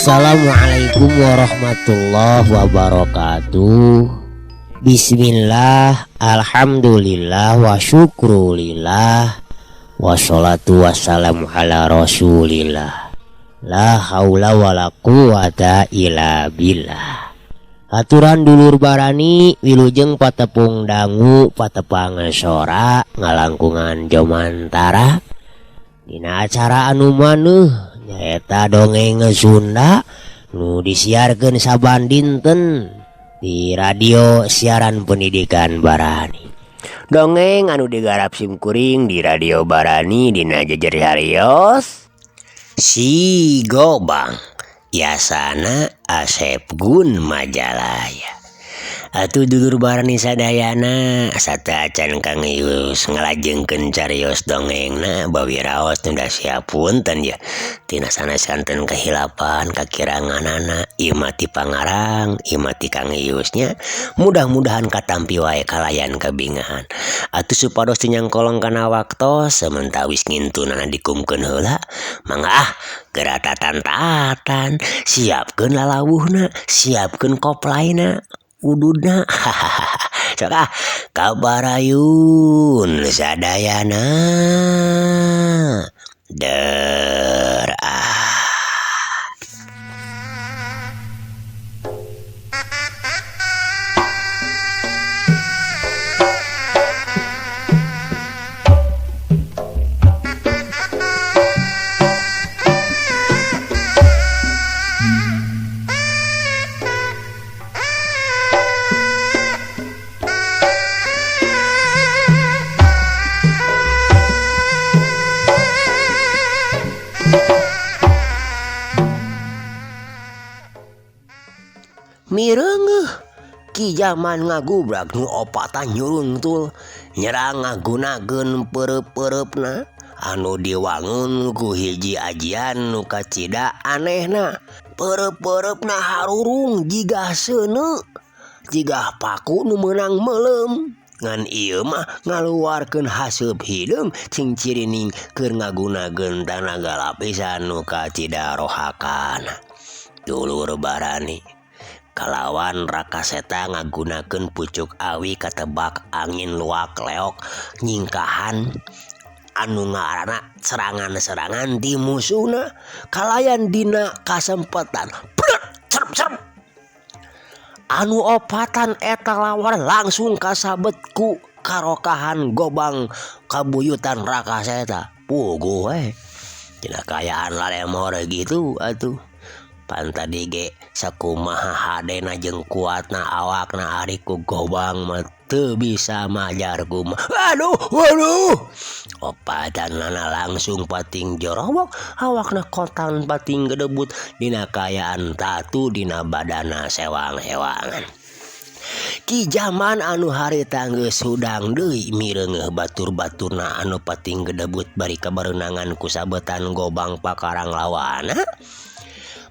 Assalamualaikum warahmatullahi wabarakatuh. Bismillah, alhamdulillah, wa syukrulillah, wassalatu wassalamu ala rasulillah. La haula wala quwata illa billah. Aturan dulur barani wilujeng patepung dangu patepang sora ngalangkungan jomantara. Dina acara anu maneuh nyaeta dongeng Sunda nu disiarkeun saban dinten di radio siaran pendidikan Barani. Dongeng anu digarap simkuring di radio Barani dina jejer harios Si Gobang Yasana Asep Gun Majalaya. Atuh dulur Barani sadayana sateuacan Kang Ius ngalajengkeun carios dongengna bawi raos tunda siap punten ya. Tina sanes santen kehilapan kakiranganana ieu mah ti pangarang ieu mah ti Kang Ius nya. Mudah-mudahan katampi wae kalayan kabingahan. Atuh supados teu nyangkolong kana waktos samentawis ngintunana dikumkeun heula mangga ah geura tatan-tatan siapkeun lalawuhna siapkeun koplaina ududna hahaha sok ah kabarayun sadayana der ah. Mireungeuh Ki Jaman ngagubrak nu opatan nyuruntul nyerang ngagunakeun peureup-peureupna anu diwangun ku hiji ajian nu kacida anehna. Peureup-peureupna harurung jiga seuneu jiga paku nu meunang meuleum ngan ieu mah ngaluarkeun haseup hideung cing cirining keur ngagunakeun tanaga lapisan nu kacida rohakana. Dulur Barani kalawan Rakaseta ngagunakeun pucuk awi katebak angin luak leok nyingkahan anu ngaranna serangan-serangan di musuhna kalayan dina kasempatan bret cerp cerp anu opatan eta lawan langsung kasabet ku karokahan gobang kabuyutan Rakaseta. Puguh we dina kaayaan lalemor gitu atuh. Pan tadi ge sakumaha hadena jeung kuatna awakna ari ku gobang mah teu bisa majar kumaha. Aduh, waduh. Opatanana langsung pating jorowok, awakna kotan pating gedebut dina kaayaan tatu dina badana sewang-sewangan. Ki Jaman anu harita geus hudang deui mireungeuh batur-baturna anu pating gedebut bari kabareunangan ku sabetan gobang pakarang lawana.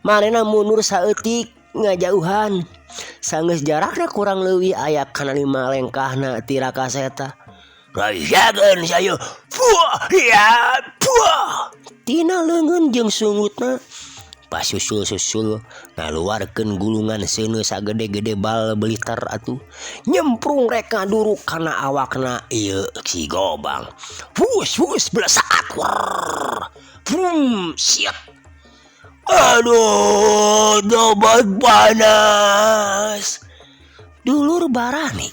Manehna mundur saeutik ngajauhan. Sanggeus jarakna kurang leuwih aya kana 5 lengkahna ti Rakaseta. Rayakeun sayo. Fuah ya fuah. Tina leungeun jeung sungutna pasusul-susul ngaluarkeun gulungan seuneu sagede-gede bal beliter atuh. Nyemprung rek ngaduruk kana awakna ieu si Gobang. Fus fus belesaat. Fum siat. Aduh, tobat panas. Dulur Barani.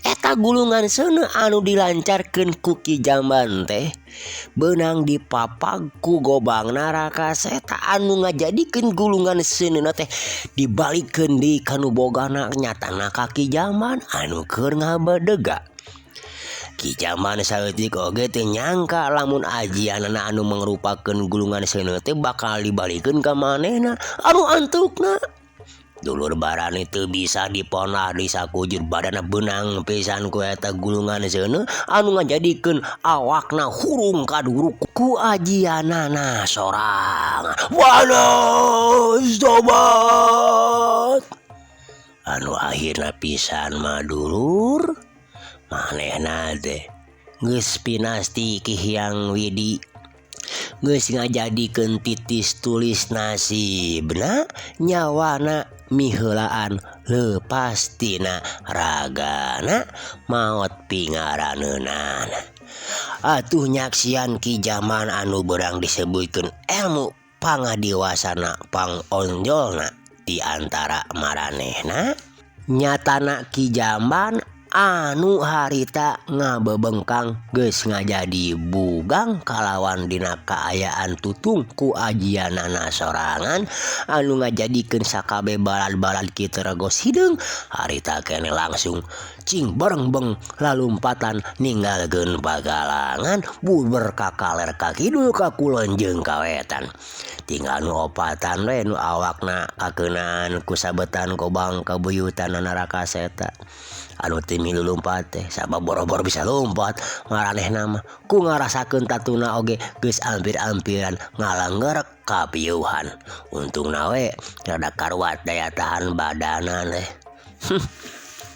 Eta gulungan seuneu anu dilancarkeun ku Ki Jamban teh beunang dipapag ku gobangna Rakaseta anu ngajadikeun gulungan seuneuna teh dibalikeun deui ka nu bogana nyatana ka Ki Jamban anu keur ngabedega. Ki Jamban saeutik oge teu nyangka lamun ajianana anu mangrupakeun gulungan seuneu teh bakal dibalikeun ka manehna anu antukna. Dulur barani teu bisa diponah di sakujur badana beunang pisan ku eta gulungan seuneu anu ngajadikeun awakna hurung kaduruk ku ajianana sorang. Wanas tobat. Anu akhirna pisan mah dulur manehna teh geus pinasti Ki Hyang Widi geus ngajadikeun titis tulis nasibna nyawana miheulaan leupas tina ragana maot pingaraneunana. Atuh nyaksian Ki Jamban anu beurang disebutkeun elmu pangadiwasana pangonjolna di antara maranehna nyatana Ki Jamban anu harita ngabebengkang geus ngajadi bugang kalawan dina kaayaan tutung ku ajianana sorangan anu ngajadikeun sakabeh balad-balad Ki Teragos Hideung harita keneh langsung cing barengbeng lalumpatan ninggalkeun pagalangan buber ka kaler ka kidul ka kulon jeung ka wetan. Tinggal nu opatan we nu awakna kakeunaan ku sabetan gobang kabuyutanana Rakaseta anu teu milu lumpat teh sabab boro-boro bisa lumpat maranehna mah ku ngarasakeun tatuna oge geus ampir-ampiran ngalangger kapiuhan. Untungna we rada karuat daya tahan badana teh.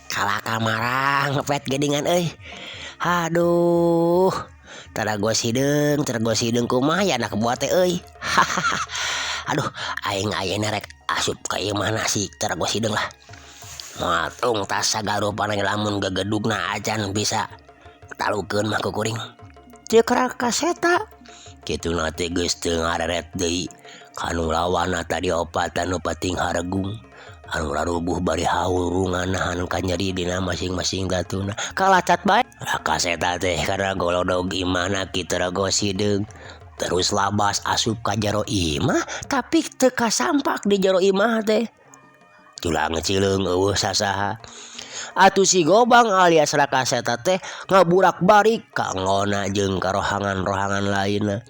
Kalaka marang ngepet geuningan euy. Aduh, Taragos Hideung, Taragos Hideung kumaha ya anak buah teh euy. Aduh, aing ayeuna rek asup ka ieu mah si Taragos Hideung lah. Matung tas sagarupana lamun gegedugna acan bisa talukeun mah ku kuring. Ceuk Rakaseta kituna teh geus teu ngareret deui kanu lawanna tadi opatan nu penting haregung anu rarubuh bari hawurungan nahan kanyeri dina masing-masing datuna kalacat bae. Rakaseta teh kana golodog imahna Ki Taragos Hideung terus labas asup ka jero imah tapi teu kasampak di jero imah teh. Tulang cileung eueuh sasaha. Atuh si Gobang alias Rakaseta teh ngaburak-barik ka nggona jeung ka rohangan-rohangan lainna.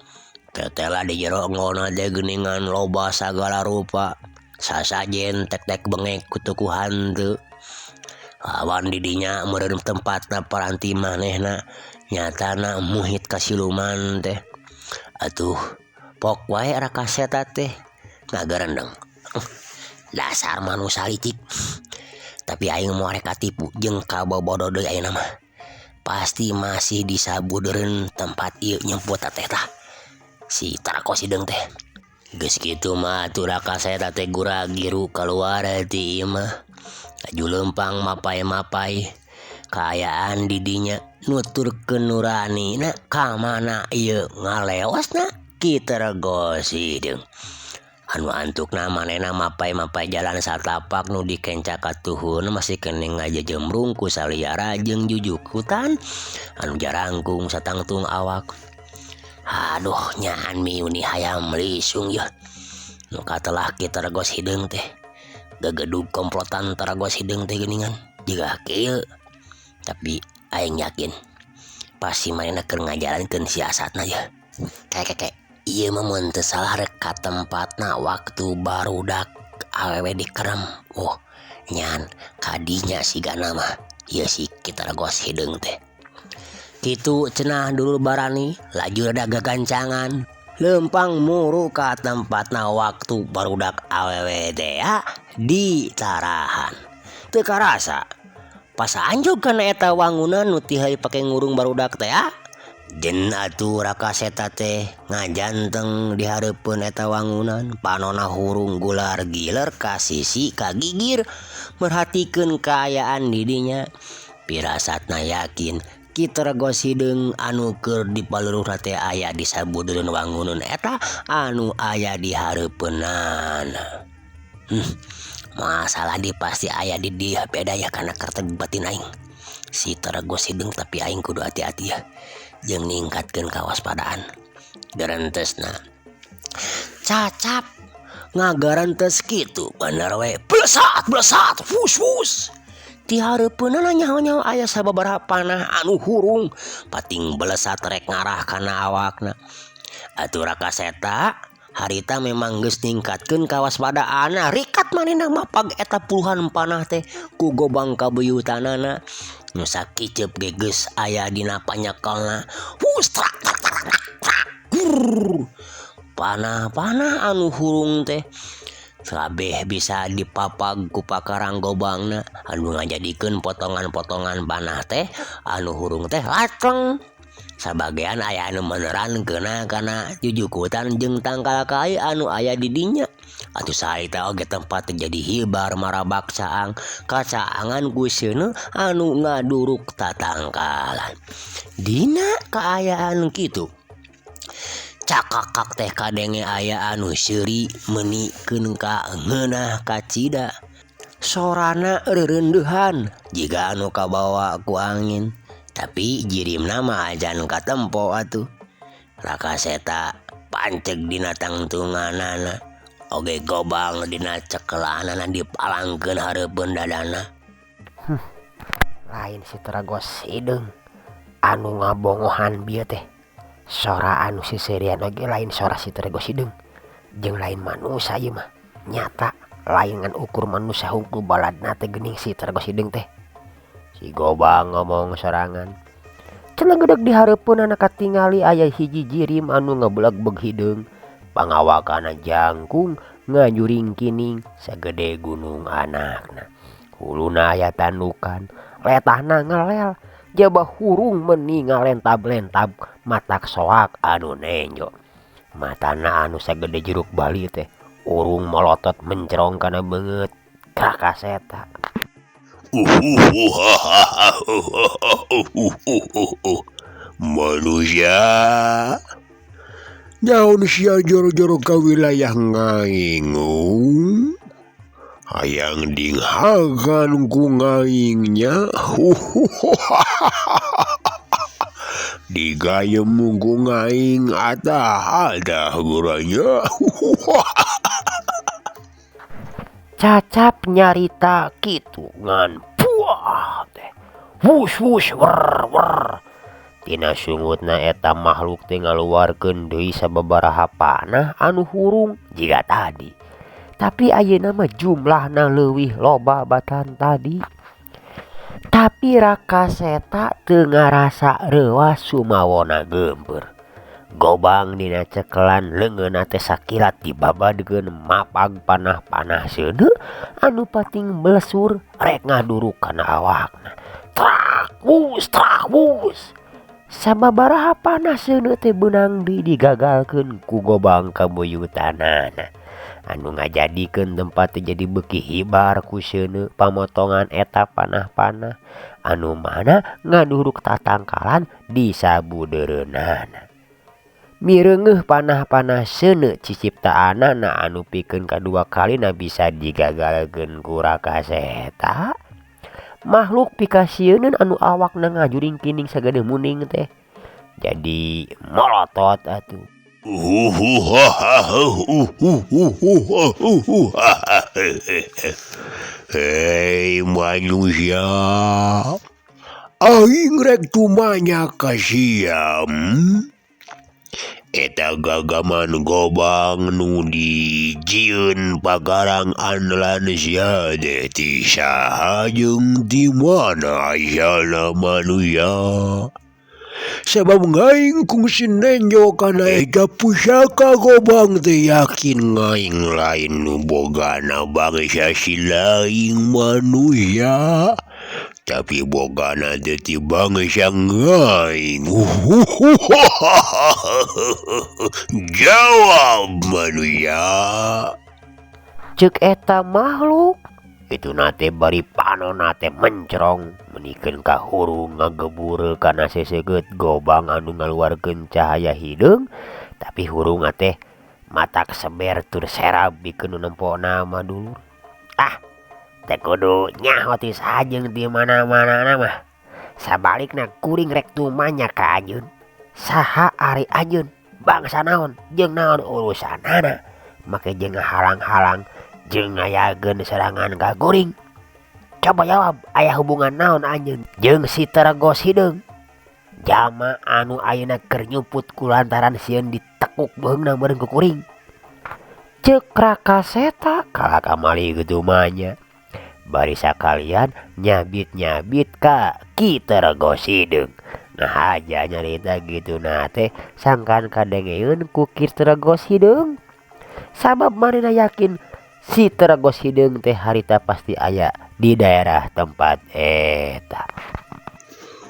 Tetela di jero nggona teh geuningan loba sagala rupa. Sasajen tek-tek bengek ku tuku hanteu. Lawan di dinya meureun tempatna paranti manehna nyatana muhit ka siluman teh. Atuh pok wae Rakaseta teh ngagarendeng. Dasar manusia licik. Tapi aing moal rek katipu jeung kabobodo deui ayeuna mah. Pasti masih disabudeureun tempat ieu nyemput teh tah. Si Taragos Hideung teh. Geus kitu mah atuh Rakaseta teh gura-giru kaluar ti imah. Laju leumpang mapai-mapai. Kaayaan di dinya nuturkeun nuranina ka mana ieu ngalewasna Ki Taragos Hideung. Anu antukna manehna mapai-mapai jalan satapak nu dikenca katuhun masih keneh ngajejemrung ku saliara jeung jujukutan anu jarangkung satangtung awak. Aduh nyaan miuni hayam lisung yeuh. Nu katelah Ki Taragos Hideung teh gegedug komplotan Taragos Hideung teh geuningan jiga kieu. Tapi aing yakin pasti manehna keur ngajalankeun siasatna yeuh. Kayak ieu mah mun teu salah rek ka tempatna waktu barudak awewe dikerem. Oh, nyan kadinya sigana mah ieu si Ki Taragos Hideung teh. Kitu cenah dulur barani laju rada gagancangan leumpang muru ka tempatna waktu barudak awewe teh ditarahan. Teu karasa pas anjog kana eta wangunan nu tihai pake ngurung barudak teh. Jen atuh Rakaseta teh ngajanteng di hareupeun eta wangunan panona hurung gular giler ka sisi ka gigir merhatikeun kaayaan di dinya. Pirasatna yakin Ki Taragos Hideung anu keur dipaluruhna teh aya di sabudeureun wangunan eta anu aya di hareupeunana. Masalah di pasti aya di dieu beda ya kana kerteg batin aing. Si Tarago Sideung, tapi aing kudu hati-hati ya jeung ningkatkeun kawaspadaan. Garantesna cacap ngagarantes kitu bener we, blesat blesat, wus wus, ti hareupeunana nyaho-nyaho aya sababaraha panah anu hurung pating belesat rek ngarah kana awakna. Atuh Raka Seta harita memang geus ningkatkeun kawaspadaanna, rikat manehna mapag eta puluhan panah teh ku gobang kabuyutanana nu sakiceup ge geus aya dina panyekelna. Wus, trak trak trak trak trak, gur, panah-panah anu hurung teh kabeh bisa dipapag ku pakarang gobangna anu ngajadikeun potongan-potongan panah teh anu hurung teh laceng. Sabagean aya anu meneran kena kana jujukutan jeung tangkal kai anu aya di dinya. Atuh saeta oge tempat jadi hibar marabak caang kacaangan ku seuneu anu ngaduruk tatangkalan. Dina kaayaan kitu, cakakak teh kadenge aya anu seuri menikeun ka ngeunah kacida. Sorana reurendeuhan jiga anu kabawa ku angin, tapi jirimna mah acan katempo. Atuh Raka Seta panceg dina tangtunganana oge gobang dina cekelanana dipalangkeun hareupeun dadana. Lain si Tarago Sideung anu ngabongohan bieu teh. Sora anu siserian oge lain sora si Tarago Sideung, jeung lain manusia ieu mah. Nyata lain ngan ukur manusia hungkul baladna teh geuning si Tarago Sideung teh. Si Gobang ngomong sorangan. Cenah gedeg di hareupeunana katingali aya hiji jirim anu ngebelegbeg hideung, pangawakana jangkung ngajuring kining sagede gunung anakna. Huluna aya tandukan, letahna ngelel, jaba hurung meni ngalentab-lentab matak soak anu nenjo. Matana anu sagede jeruk bali teh urung molotot mencerong kana beungeut Raka Seta. Manusia, naon sia joro-joro ka wilayah ngaingung? Hayang dinghagan ku ngaingnya. Digayem ku ngaing atah ada guranya. Cacap nyarita kitu ngan puah teh wus wus wer wer. Tina sungutna eta makhluk teh ngaluarkeun deui sababaraha panah anu hurung jiga tadi, tapi ayeuna mah jumlahna leuwih loba batan tadi. Tapi Raka Seta teu ngarasa reuas sumawona geumpeur. Gobang dina cekelan leungeunna teh sakilat dibabadkeun mapag panah-panah seuneu anu pating melesur rek ngaduruk kana awakna. Trak wus trak wus, sababaraha panah seuneu teh beunang deui digagalkeun ku gobang kabuyutanana anu ngajadikeun tempat teh jadi beuki hibar ku seuneu pamotongan eta panah-panah anu mana ngaduruk tatangkalan di sabudeureunana. Mireungeuh panah-panah seuneu ciciptaanana anu pikeun kadua kalina bisa digagalkeun ku Raka Seta. Makhluk pikasieuneun anu awakna ngajuring kining sagede muning teh jadi molotot atuh. Hei manusia, aing rek tumanya ka sia. Eta gagaman gobang nu dijieun pagarang andalan sia teh ti saha jeung ti mana asalna manusia? Sabab ngaing kungsi nenjo kana eta pusaka gobang teh, yakin ngaing lain nu bogana bangsa si lain manusia, tapi bogana teh ti bangsa ngaing. Jawab manusia. Ceuk eta makhluk itu nate bari panona teh mencerong menikeun ka hurung ngagebur kana sesegeut gobang anu ngaluarkeun cahaya hideung, tapi hurung teh matak seber tur serab bikeun nu nempona mah dulur. Ah, teh kudu nyaho ti saha jeung ti mana-mana mah. Sabalikna kuring rek tumanya ka anjeun. Saha ari anjeun? Bangsa naon jeung naon urusanana? Make jeung ngahalang-halang jeung ngayageun serangan ka kuring. Coba jawab, aya hubungan naon anjeun jeung si Terego Sideung? Jalma anu ayeuna keur nyumput kulantaran sieun ditekuk beuheungna meureun ku kuring. Ceuk Raka Seta kalah kamali kitu mah nya. Bari sakalian nyabit-nyabit ka Ki Terego Sideung. Ngahaja nyarita kituna teh sangkan kadengeun ku Ki Terego Sideung. Sabab manehna yakin si Terego Sideung teh harita pasti aya di daerah tempat eta.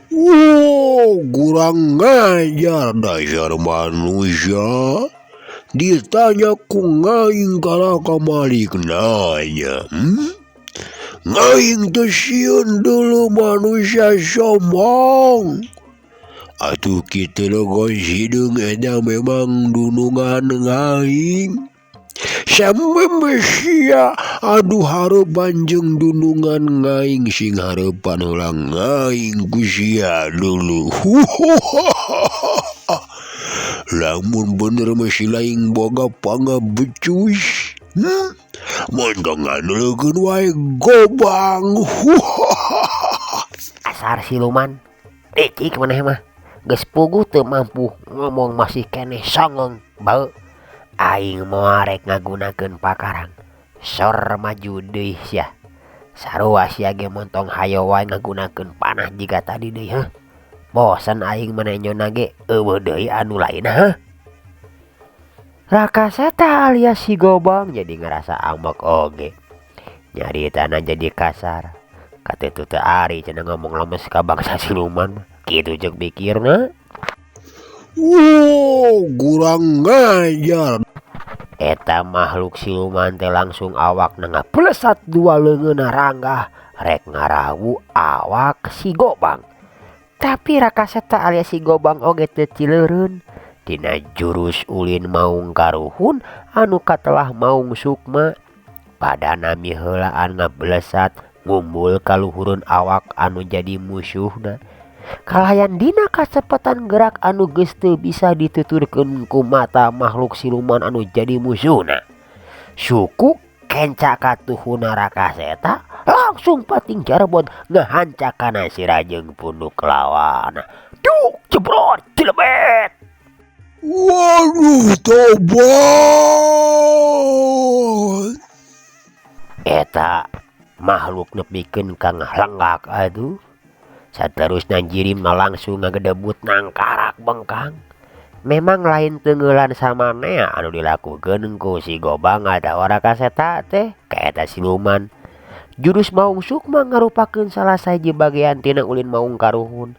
Wow, kurang ngajar dasar manusia. Ditanya ku ngaing kalah kamalik nanya. Ngaing teu sieun dulu manusia sombong. Atuh Ki Terego Sideung eta memang dunungan ngaing. Sameme sia aduh hareupan jeung dunungan ngaing sing hareupan heula ngaing ku sia dulu. Lamun bener mah si laing boga pangabecus. Montong ngandelkeun wae gobang. Asar siluman. Licik maneh mah. Geus puguh teu mampu ngomong masih keneh songong bau. Aing moal rek ngagunakeun pakarang. Sor maju deui sia. Sarua sia ge montong hayo wae ngagunakeun panah jiga tadi deui heuh. Bosen aing manenjona ge eueuh deui anu lain heuh. Raka Seta alias si Gobang jadi ngerasa ambek oge. Nyaritana jadi kasar. Kateu teu ari cenah ngomong lemes ka bangsa siluman mah. Kitu ceuk pikirna. Wow, kurang ngajar. Eta makhluk siluman teh langsung awakna ngaplesat dua leungeunna ranggah rek ngarawu awak si Gobang. Tapi Raka Seta alias si Gobang oge teu cileureun. Dina jurus ulin maung karuhun anu katelah maung sukma. Padana miheulaan ngablesat ngumbul kaluhureun awak anu jadi musuhna. Kalayan dina kacepetan gerak anu geus teu bisa dituturkeun ku mata makhluk siluman anu jadi musuhna. Suku kenca katuhuna Raka Seta langsung pating jarbon ngahanca kana sirah jeung punuk lawana. Duk jebrot cilebet. Waduh tobat. Eta makhluk nepikeun ka ngalenggak atuh. Saterusna jirimna langsung ngagedebut nangkarak bengkang. Memang lain teungeulan samanea anu dilakukeun ku si Gobang atawa Raka Seta teh ka eta siluman. Jurus maung sukma ngarupakeun salah sahiji bagean tina ulin maung karuhun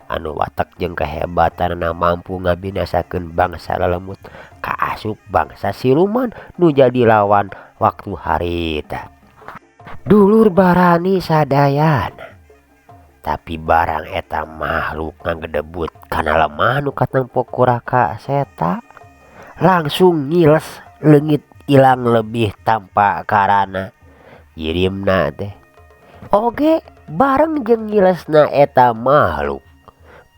anu watek jeung kehebatanna mampu ngabinasakeun bangsa lelemut kaasup bangsa siluman nu jadi lawan waktu harita. Dulur barani sadayana. Tapi barang eta makhluk ngagedebut kana lemah nu katempo ku Raka Seta langsung ngiles leungit ilang lebih tanpa karana jirimna teh. Oge bareng jeung ngilesna eta makhluk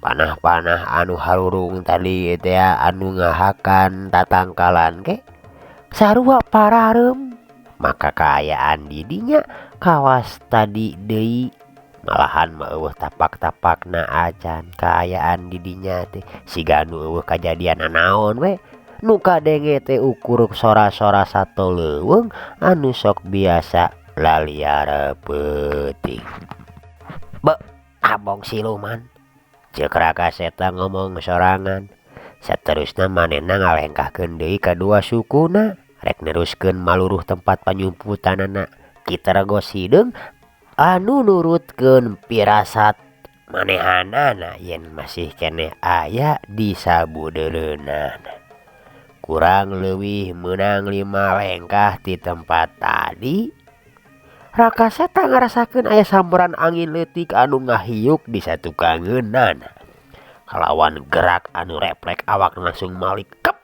panah-panah anu harurung tadi teh anu ngahakan tatangkalan ge sarua parareum. Maka kaayaan di dinya kawas tadi deui malahan mah eueuh tapak-tapakna acan kaayaan di dinya teh siga nu eueuh kajadian nanaon we nu kadenge teh ukur sora-sora sato leuweung anu sok biasa laliar peuting. Be abong siluman ceuk Raka Seta ngomong sorangan. Saterusna manehna ngalengkahkeun deui kadua sukuna rek neruskeun maluruh tempat panyumputanana Ki Terego Sideung anu nurutkeun pirasat manehanana yen masih keneh aya di sabudeureunana. Kurang leuwih meunang 5 lengkah ti tempat tadi. Raka Seta ngarasakeun aya samperan angin leutik anu ngahiuk di satukangeunana. Kalawan gerak anu refleks awak langsung malik kep.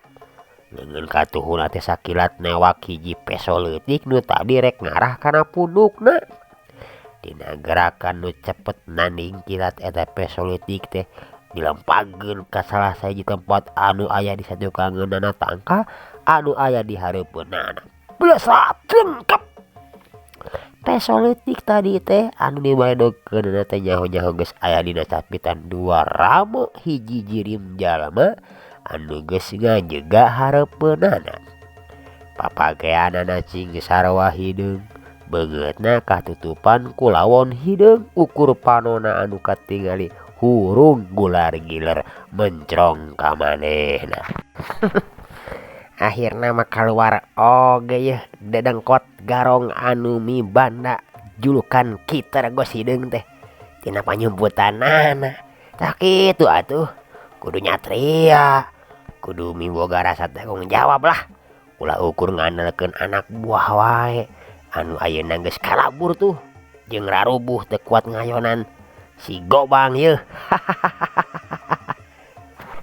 Leungeun katuhuna teh sakilat newak hiji peso leutik nu tadi rek ngarah kana pundukna. Dina gerakan nu cepet nanding kilat eta peso leutik teh dilempagkeun ka salah sahiji tempat anu aya di satukangeunana tangkal anu aya di hareupeunana. Blesat lengkap. Peso leutik tadi teh anu dibaledogkeunana teh nyaho-nyaho geus aya dina capitan dua ramo hiji jirim jalma anu geus ngajega hareupeunana. Papakeanana cing sarua hideung. Beungeutna katutupan ku lawon hideung ukur panona anu katingali hurung gular giler mencrong ka manehna. Akhirna mah kaluar oge yeuh dedengkot garong anu mibanda julukan Ki Tergos Hideung teh tina panyumputanana. Tah kitu atuh kudu nyatria kudu miboga rasa tanggung jawab lah ulah ukur ngandalkeun anak buah wae. Anu ayeuna geus kalabur tuh jeung rarubuh teu kuat ngayonan si Gobang yeuh.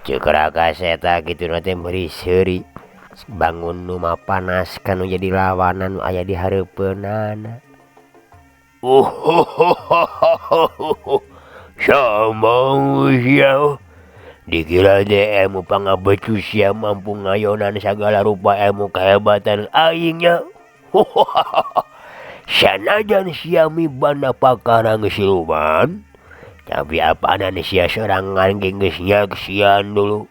Ceuk Raka Seta kitu teh meuri seuri bangun nu mapanas kanu jadi lawanan nu aya di hareupeunana. Sombong sia dikira teh ilmu pangabecus sia mampu ngayonan sagala rupa ilmu kehebatan aing nya. Sanajan sia mibanda pakarang siluman, tapi apanan sia sorangan ge geus nyaksian dulu.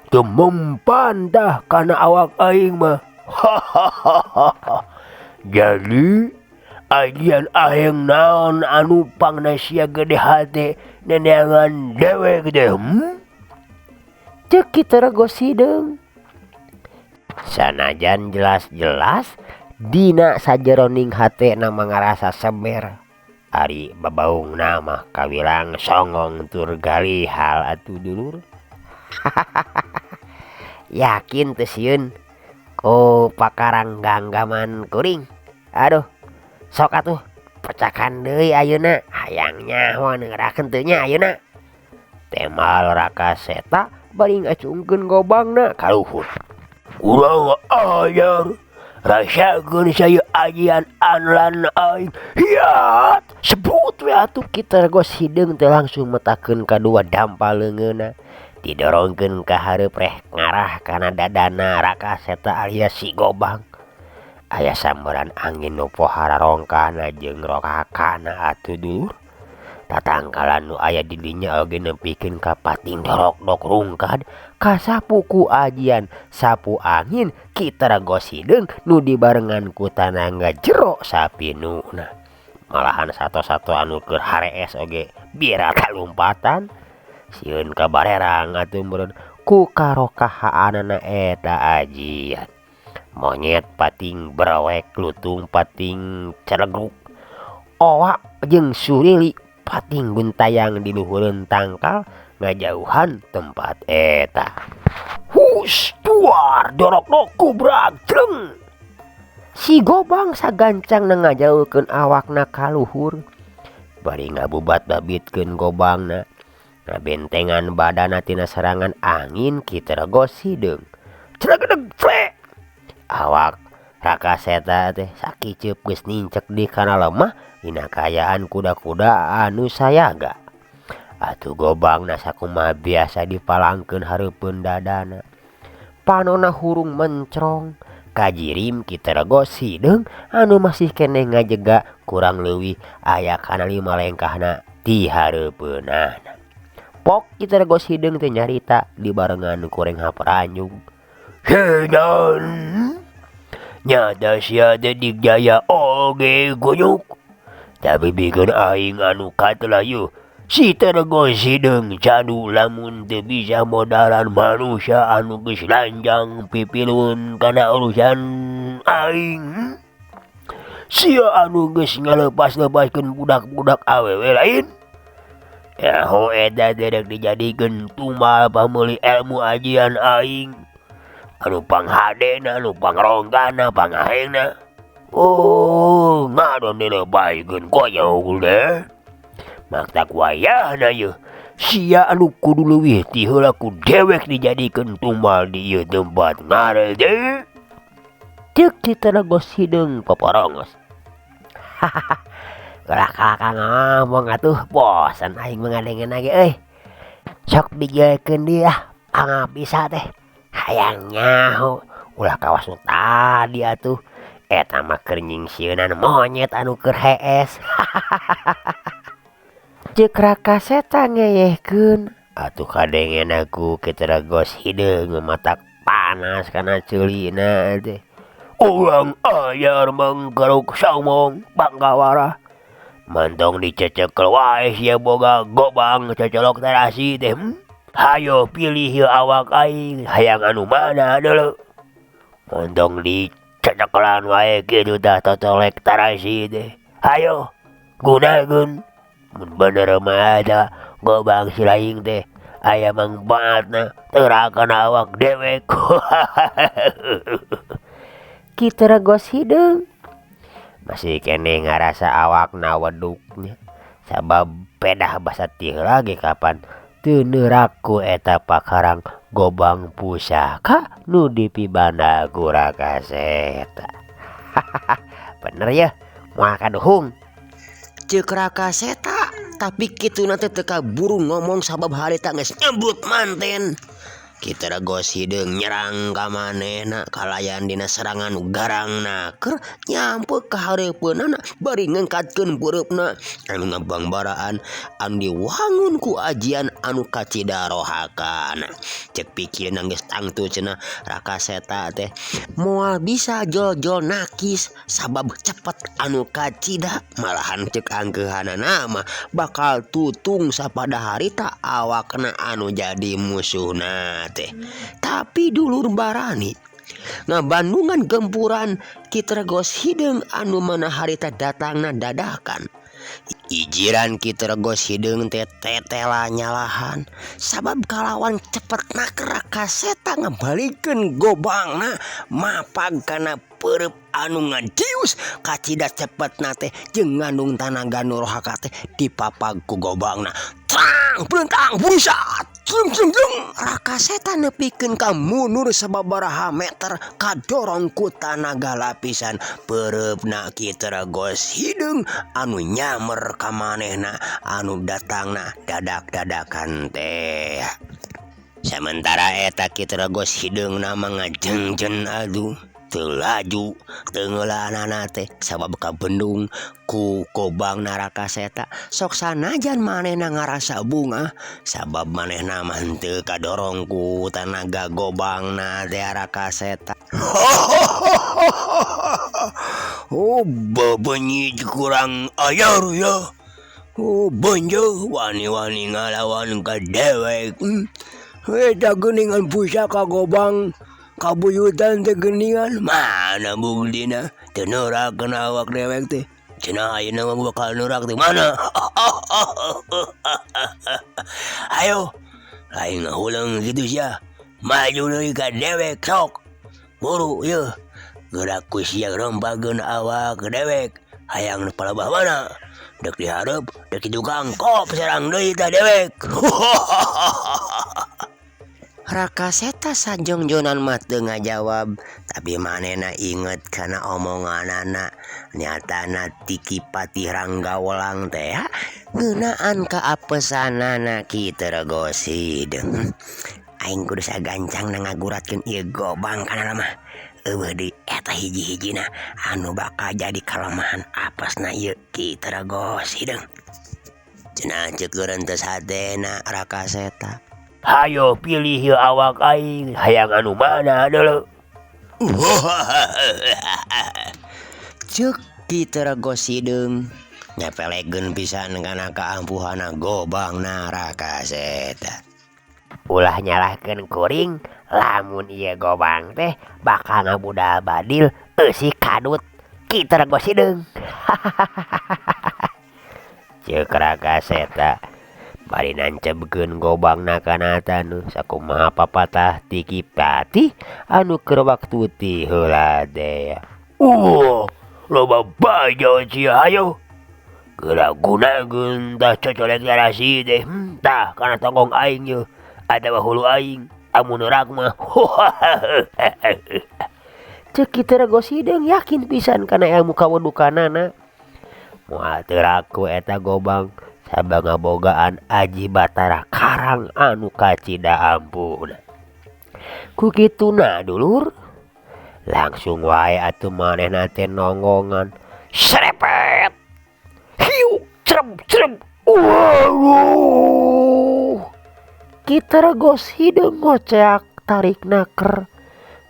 Teu mempan tah kana awak aing mah. Jadi ajian aing naon anu pangna sia gede hate neneangan dewek teh. Ceuk Ki Tergos Hideung. Sanajan jelas-jelas dina sajeroning hatena mah ngarasa seber. Ari babaungna mah kawilang songong tur galihal atuh dulur. Yakin teu sieun ku pakarang ganggaman kuring. Aduh, sok atuh pecakan deui ayeuna hayang nyaho neungerakeun teu nya ayeuna. Temal Raka Seta bari ngacungkeun gobangna ka luhur. Kurang ajar. Rasakeun saya ajian anlan aing. Hiat, sebut we atuh Ki Tergos Hideung teh langsung metakeun kadua dampal leungeunna. Didorongkeun ka hareup reh ngarah kana dadana Raka Seta alias si Gobang. Aya sambaran angin nu pohara rongkahna jeung rokakana atuh dulur. Tatangkalan nu aya di dinya oge nepikeun ka pating dorokdok rungkad kasapu ku ajian sapu angin Ki Tergos Hideung nu dibarengan ku tanaga jero sapinuna. Malahan sato-sato anu keur harees oge birata lumpatan. Sieun ka barerang atuh meureun ku karokahaanana eta ajian. Monyet pating brewek lutung pating celegruk. Owa jeung surili pating guntayang di luhureun tangkal ngajauhan tempat eta. Hus tuar dorokdok kubrak jleng. Si Gobang sagancangna ngajauhkeun awakna ka luhur. Bari ngabubat-babitkeun gobangna. Ngabentengan badana tina serangan angin Ki Tergos Hideung. Clegedeg cle. Awak Raka Seta teh sakiceup geus nincek di kana lemah dina kaayaan kuda-kuda anu sayaga. Atuh gobangna sakumaha biasa dipalangkeun hareupeun dadana. Panona hurung mencrong kajirim Ki Tergos Hideung anu masih keneh ngajega kurang leuwih aya kana 5 lengkahna ti hareupeunana. Pok Ki Tergos Hideung teh nyarita dibarengan ku renghap ranyug. Sedan nyata sia teh digjaya oge kunyuk. Tapi bikeun aing anu katelah yeuh si Tergos Hideung cadu lamun teu bisa modalan manusia anu geus lanjang pipilun kana urusan aing. Sia anu geus ngalepas-lepaskeun budak-budak awewe lain. Yaho eta teh rek dijadikeun tumbal pameuli ilmu ajian aing. Anu panghadena, anu pangrongkana, pangahengna. Oh, ngadon dilebaikeun konyol deh. Makta kuayahna yeuh. Sia anu kudu leuwih ti heula ku dewek dijadikeun tumbal di ieu tempat ngarede. Ceuk Ki Tergos Hideung poporongos. Ulah kalakah ngomong atuh bosen aing mah ngadengena ge euy. Sok bijilkeun deui ah pangabisa teh hayang nyaho ulah kawas nu tadi atuh eta mah keur nyingsieunan monyet anu keur hees. Ceuk Raka Seta ngeyehkeun atuh kadengena ku Ki Teregos Hideung matak panas kana ceulina teh. Urang ajar mangkeruk somong Bangkawara mantong dicecekel wae sia boga gobang cocolok tarasi teh. Hayo pilih ieu awak aing hayang anu mana deuleu. Montong dicecekelan wae kitu tah tocolek tarasi teh. Hayo gunakeun mun bener mah eta gobang si laing teh aya mangpaatna teu kana awak dewek. Ki Teregos Hideung masih keneh ngarasa awakna weduknya sabab pedah basa ti heula ge kapan teu neurak ku eta pakarang gobang pusaka nu dipibanda ku Raka Seta. Bener yeuh moal kaduhung. Ceuk Raka Seta tapi kituna teh teu kaburu ngomong sabab harita geus nyebut manten. Ki Teregos Hideung nyerang ka manehna kalayan dina serangan nu garang naker nyampe ka hareupeunana bari ngangkatkeun beureupna anu ngabangbaraan anu diwangun ku ajian anu kacida rohakana. Ceuk pikirna geus tangtu cenah Raka Seta teh moal bisa jol-jol nakis sabab cepet anu kacida malahan ceuk angkeuhanana mah bakal tutung sapada harita awakna anu jadi musuhna teh. Tapi dulur barani ngabandungan gempuran Ki Teregos Hideung anu mana harita datangna dadakan. Ijiran Ki Teregos Hideung teh tetela nyalahan sabab kalawan cepet Raka Seta ngabalikeun gobangna mapag kana peureup anu ngadius kacida cepetna teh jeung ngandung tanaga nu rohaka teh dipapag ku gobangna. Trang bleutang busat jlung jlung jlung. Raka Seta nepikeun ka mundur sababaraha meter kadorong ku tanaga lapisan peureupna Ki Teregos Hideung anu nyamer ka manehna anu datangna dadak-dadakan teh. Sementara eta Ki Teregos Hideungna mah ngajengjen atuh teu laju teu ngeulanana teh sabab kabendung ku gobang Raka Seta. Sok sanajan manehna ngarasa bungah sabab manehna mah henteu kadorong ku tanaga gobangna teh Raka Seta. Oh bebenyit kurang ajar ya. Oh benjeuh wani-wani ngalawan ka dewek. Eta geuningan pusaka gobang kabuyutan teh geuningan mana buktina teu neurak kana awak dewek teh. Cenah ayeuna mah bakal neurak teh mana. Ayo lain ngahuleng kitu sia. Maju deui ka dewek sok. Buru yeuh. Geura ku sia rompageun awak dewek. Hayang nu palebah mana? Dek dihareup, dek di tukang kop serang deui tah dewek. Raka Seta sajongjonan mah teu ngajawab tapi manehna inget kana omonganana nyatana ti Ki Patih Ranggawelang teh ngeunaan kaapesanana Ki Teregos Hideung. Aing kudu sagancangna ngaguratkeun ieu gobang kana mah. Eueuh deui eta hiji-hijina anu bakal jadi kalemahan apesna ieu Ki Teregos Hideung. Cenah ceuk geurentes hatena Raka Seta. Hayo pilih ieu awak aing hayang anu mana deuleu. Ceuk Ki Teregos Hideung nyapelekeun pisan kana kaampuhanna gobangna Raka Seta. Ulah nyalahkeun kuring lamun ieu gobang teh bakal ngabudal badil eusi kadut Ki Teregos Hideung. Ceuk Raka Seta bari nancebkeun gobangna kana tanu sakumaha papatah ti Ki Patih anu keur waktu ti heula teh. Loba bajo sia hayo. Geura gunakeun tah cocolek tarasi teh. Tah kana tongkong aing yeuh atawa hulu aing amun neurak mah. Ceuk Ki Teregos Hideung yakin pisan kana ilmu kawedukanana. Moal teu raku eta gobang sabab ngabogaan aji Batara Karang anu kacida ampuhna. Ku kituna dulur langsung wae atuh manehna teh nonggongan serepet hiuk cerem cerem waduh Ki Teregos Hideung ngoceak tarik naker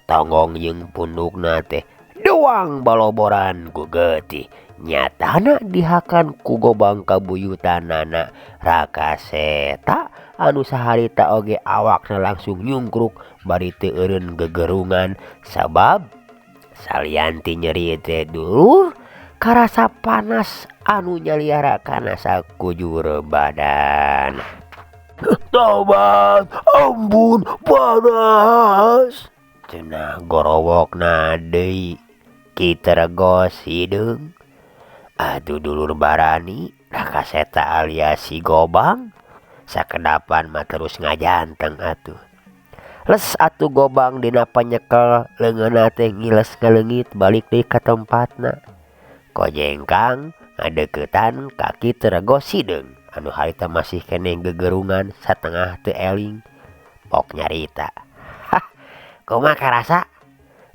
tonggong jeung pundukna teh doang baloboran ku getih nyatana dihakan ku gobang kabuyutanana Raka Seta anu saharita oge awakna langsung nyungkruk bari teu eureun gegerungan sabab salian ti nyeri teh dulur karasa panas anu nyaliara kana sakujur badan. Tobat ampun panas cenah gorowokna deui Ki Teregos Hideung. Aduh dulur barani Raka Seta alias si Gobang sakedapan mah terus ngajanteng atuh. Les atuh Gobang dina panyekel leungeunna teh ngiles ngaleungit balik deui ka tempatna. Kojengkang ngadeuketan ka Ki Teregos Hideung anu harita masih keneh gegerungan satengah teu eling. Pok nyarita. Hah, kumaha karasa?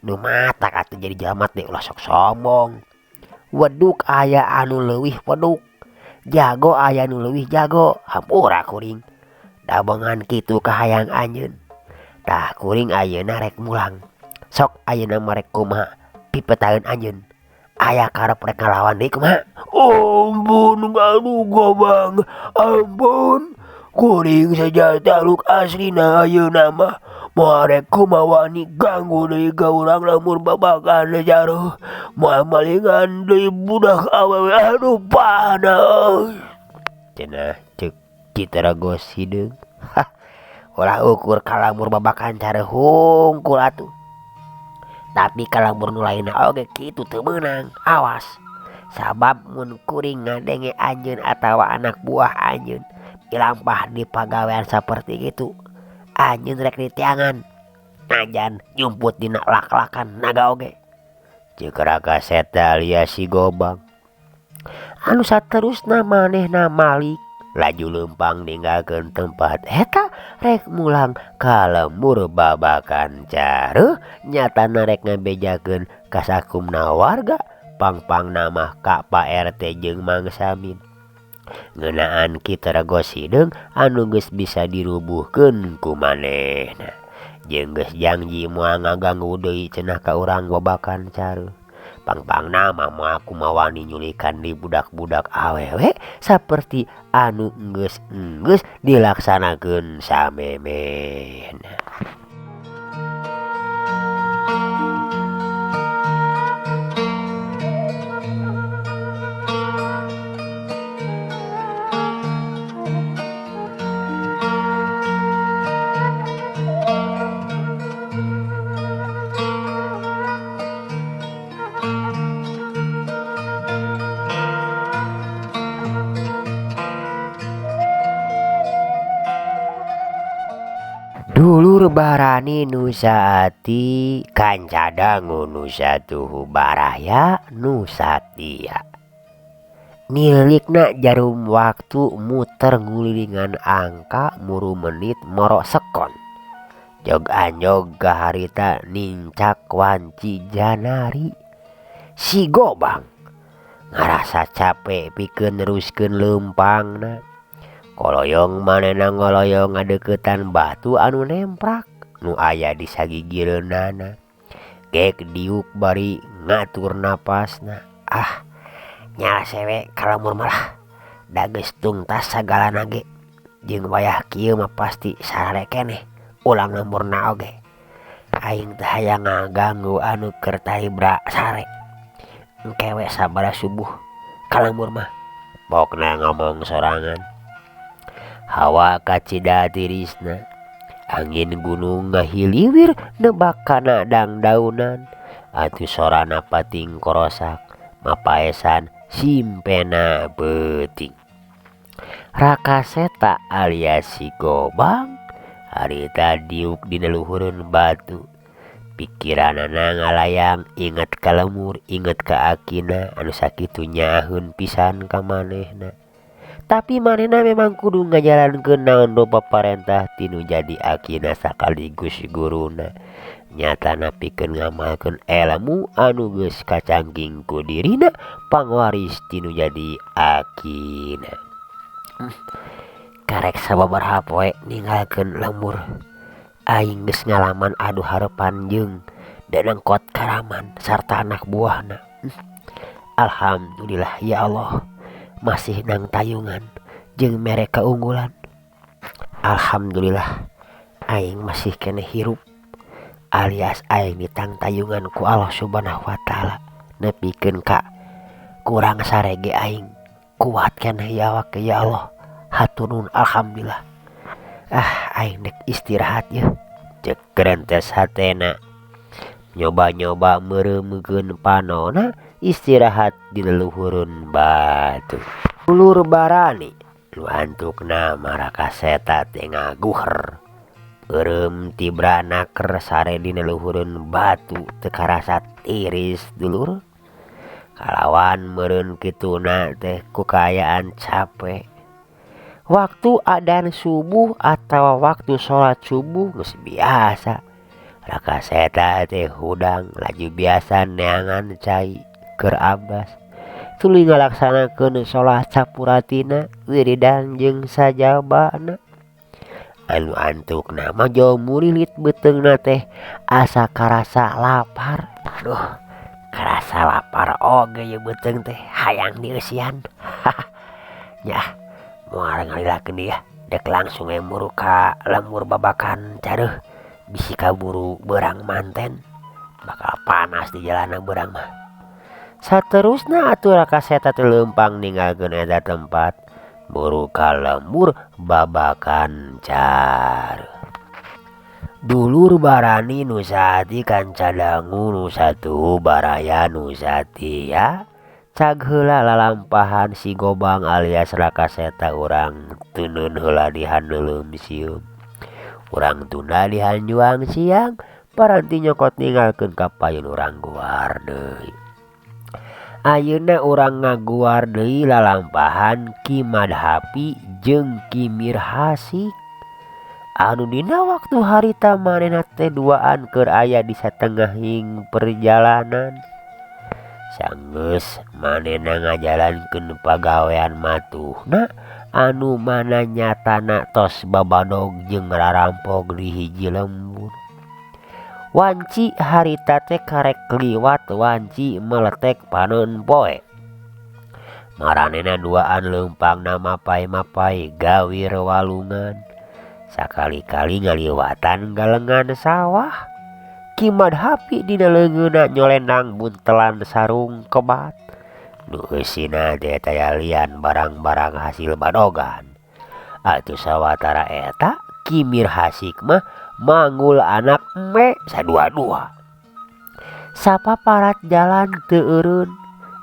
Nu matak atuh jadi jalma teh ulah sok sombong. Weduk aya anu leuwih weduk, jago aya anu leuwih jago, hampura kuring. Dabengan kitu kahayang anjeun. Tah kuring ayeuna rek mulang. Sok ayeuna mah rek kumaha pipetaeun anjeun. Aya karep rek ngalawan deui kumaha? Ampun aduh Gobang, ampun. Kuring sejata luk aslina ayeuna mah. Moal rek kumaha wani ganggu deui ka urang lamun babakan jaruh. Moal malingan deui budak awewe aduh panas. Cenah ceuk Ki Teregos Hideung. Hah, ulah ukur kalamur babakan careuh hungkul atuh. Tapi kalamur nu lainna oge kitu teu meunang, awas. Sabab mun kuring ngadenge anjeun atawa anak buah anjeun dilampah di pagawean saperti kitu, anjeun rek ditiangan najan nyumput dina lak-lakan naga oge. Ceuk Raka Seta alias si Gobang. Anu saterusna manehna malik laju leumpang ninggalkeun tempat eta rek mulang ka lembur babakan careuh nyatana rek ngabejakeun ka sakumna warga pangpangna mah ka Pak RT jeung Mang Samin. Ngeunaan Ki Teregos Hideung anu geus bisa dirubuhkeun ku manehna. Jeung geus janji moal ngaganggu deui cenah ka urang babakan careuh. Pangpangna mah moal kumaha wani nyulikan di budak-budak awewe saperti anu geus-geus dilaksanakeun samemehna. Dulur barani nu saati kanca dangu nu satuhu baraya nu satia. Nilikna jarum waktu muter ngulilingan angka muru menit moro sekon. Jog anjog kaharita nincak wanci janari. Si Gobang ngarasa capek pikeun neruskeun leumpangna. Koloyong manehna ngoloyong ngadeukeutan batu anu nemprak nu aya di sagigireunana. Gek diuk bari ngatur napasna. Ah, nyala sewe kalamur malah. Da geus tungtas sagalana ge. Jeung wayah kieu mah pasti sarare keneh ulang lemburna oge. Aing teh hayang ngaganggu anu keur taribra sare. Engke we sabada subuh kalembur mah. Pokna ngomong sorangan. Hawa kacida tirisna. Angin gunung ngahiliwir nebak kana dangdaunan. Atuh sorana pating korosak mapaesan simpena beuting. Raka Seta alias si Gobang harita diuk dina luhureun batu. Pikiranana ngalayang inget ka lembur, inget ka akina anu sakitu nyaaheun pisan ka manehna. Tapi manehna memang kudu ngajalankeun naon rupa parentah tinu jadi akina sakaligus guruna. Nyatana pikeun ngamalkeun elmu anu geus kacangking ku dirina pangwaris tinu jadi akina. Karek sababaraha poe ninggalkeun lembur. Aing geus ngalaman adu harepan jeung dedengkot Karaman sarta anak buahna. Alhamdulillah ya Allah masih nang tayungan jeung mere kaunggulan. Alhamdulillah aing masih keneh hirup alias aing ditang tayungan ku Allah Subhanahu wa taala nepikeun ka kurang sarege aing kuat keneh ya awak ya Allah. Hatur nuhun alhamdulillah. Ah aing dek istirahat yeuh. Cek gerentes hatena. Nyoba-nyoba meureumkeun panona istirahat di leluhureun batu. Dulur barani nu antukna marakaseta teh ngaguher. Eureum tibra naker sare dina luhureun batu teu karasa tiris dulur. Kalawan meureun kituna teh ku kaayaan cape. Waktu adan subuh atawa waktu salat subuh geus biasa. Rakaseta teh hudang laju biasa neangan cai keur abas. Tuluy ngalaksanakeun salat sapuratina wiridan jeung sajabana. Anu antukna mah jauh murilit beuteungna teh asa karasa lapar. Aduh, karasa lapar oge ieu beuteung teh hayang dieusian. Nyah, moal ngalilakeun deui ah, dek langsung we muru ka lembur babakan careuh bisi kaburu beurang manten. Bakal panas di jalanna beurang mah. Saterusna atuh Rakaseta teh leumpang ninggalkeun eta tempat. Buru ka lembur babakan careuh. Dulur barani nu saati kanca dangu nu satuhu baraya nu satia. Cag heula lalampahan si Gobang alias Rakaseta urang teuneun heula di handeuleum sieum. Urang tunda di hanjuang siang paranti nyokot ninggalkeun ka payun urang guar deui. Ayeuna urang ngaguar deui lalampahan Ki Madhapi jeung Ki Mirhasik. Anu dina waktu harita manehna teh duaan keur aya di satengahing perjalanan. Sanggeus manehna ngajalankeun pagawean matuhna anu mana nyatana tos babadog jeung rarampok di hiji lembur. Wanci harita teh karek liwat wanci meletek panon poe. Maranehna duaan leumpangna mapay-mapay gawir walungan. Sakali-kali ngaliwatan galengan sawah. Ki Madhapi dina leungeunna nyolendang buntelan sarung kebat. Nu eusina teh taya lian barang-barang hasil badogan. Atuh sawatara eta Ki Mirhasik mah manggul anak embe sadua-dua. Sapaparat jalan teu eureun.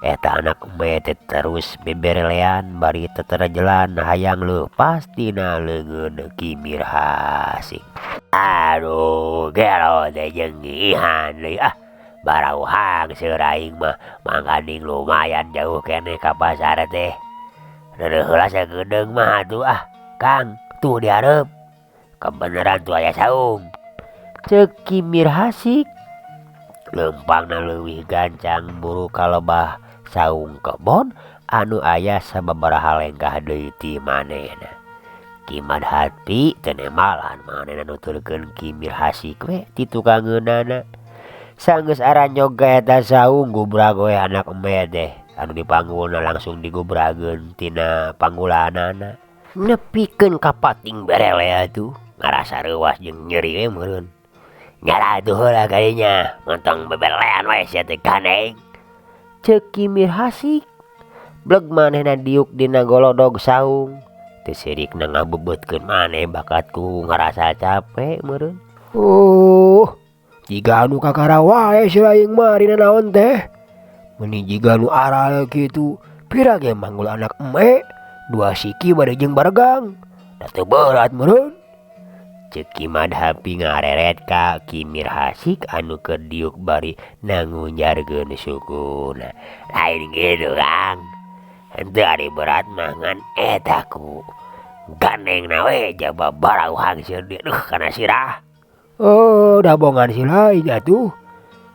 Eta anak embe teh terus beberelean bari teterejelan hayang leupas tina leungeun Ki Mirhasik. Aduh, gelo teh jeung ngiihan deui ah. Barauhang seur aing mah mangkaning lumayan jauh keneh ka pasar teh. Reureuh heula sagedeung mah atuh ah. Kang, tuh dihareup. Kebeneran tuh aya saung. Ceuk Ki Mirhasik. Leumpangna leuwih gancang buru kalebah saung kebon anu aya sababaraha lengkah deui ti manehna. Ki Madhapi teu nembalan manehna nuturkeun Ki Mirhasik we ti tukangeunana. Sanggeus aranjog ka eta saung gubrag we anak embe teh anu dipanggulna langsung digubrageun tina panggulanana. Nepikeun ka pating berele atuh ngarasa reuas jeung nyeri we meureun. Nyala atuh heula kadinya montong beberelean we sia teh gandeng. Ceuk Ki Mirhasik. Bleg manehna diuk dina golodog saung. Teu sirikna ngabebeutkeun maneh bakat ku ngarasa cape meureun. Jiga anu kakara wae si aing mah dina naon teh. Meuni jiga nu aral kitu, pira ge manggul anak embe, dua siki bade jeung baregang. Da teu berat meureun. Ceuk Ki Madhapi ngareret ka Ki Mirhasik anu keur diuk bari nangunjarkeun sukuna. Lain kitu Kang. Henteu ari berat mah ngan eta ku gandengna we jaba barau hangseur duh kana sirah. Oh dabongan si lain atuh.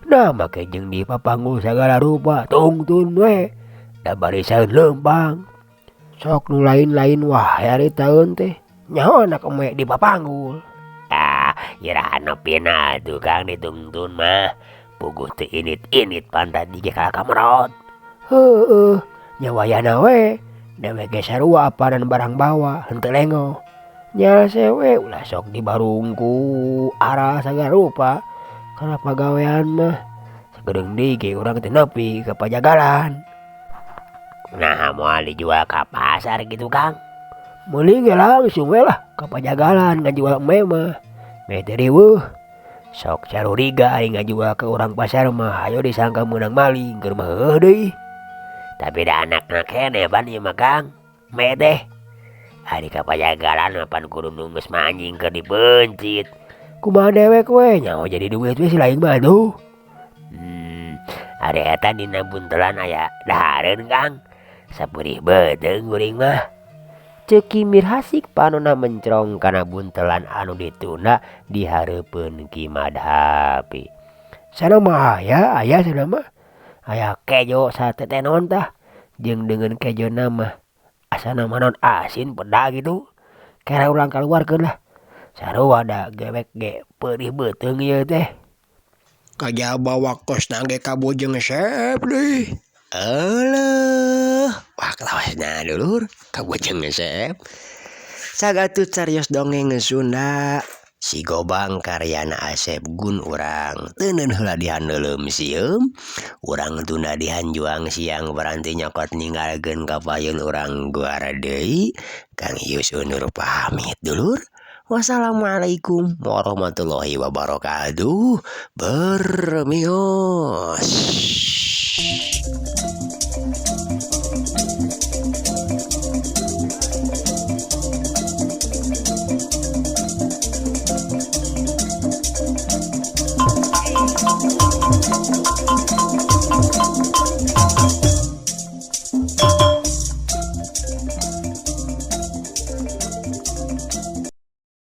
Nah make jeung dipapanggul sagala rupa tungtun we da barisan leumpang. Sok nu lain-lain wae ari taeun teh. Nyaho anak eme dipapanggul. Ah iraha nepina atuh Kang ditungtun mah. Puguh teu init-init pantat ge kalah ka merot. Heueuh nya wayahna we dewek ge sarua apanan barang bawa henteu lengoh. Nya hese we ulah sok dibarungku arah sagala rupa kana pagawean mah. Sakedeung deui ge urang teh nepi ka pajagalan. Nah moal dijual ka pasar kitu Kang. Meuli ge langsung we lah ka pajagalan ngajual eme mah. Meh teu riweuh. Sok caruriga ari ngajual ka urang pasar mah hayo disangka meunang maling keur mah heueuh deui. Tapi da anakna keneh pan ieu mah Kang. Eme teh. Ari ka pajagalan mah pan kudu nu geus manjing keur dipeuncit. Kumaha dewek we nyaho jadi duit we si lain mah atuh. Ari eta dina buntelan aya dahareun Kang. Sapeurih beuteung kuring mah. Ceuk Ki Mirhasik panonna mencrong kana buntelan anu ditunda di hareupeun Ki Madhapi. Sana mah aya, aya sana mah. Aya kejo satetenon tah jeung deungeun kejona mah asana mah naon asin peda kitu. Kera urang kaluarkeun lah. Sarua da gewek ge peurih beuteung ieu teh. Kajaba waktosna ge kabujeng sep deui. Euleuh, waktosna dulur kabujeng sep. Sagatut carios dongeng Sunda Si Gobang karyana Asep Gun urang teuneun heula dihandeuleum sieum. Urang tunda dihanjuang siang paranti nyokot ninggalkeun ka payun urang guar deui. Kang Ius undur pamit dulur. Wassalamualaikum warahmatullahi wabarakatuh. Bermios.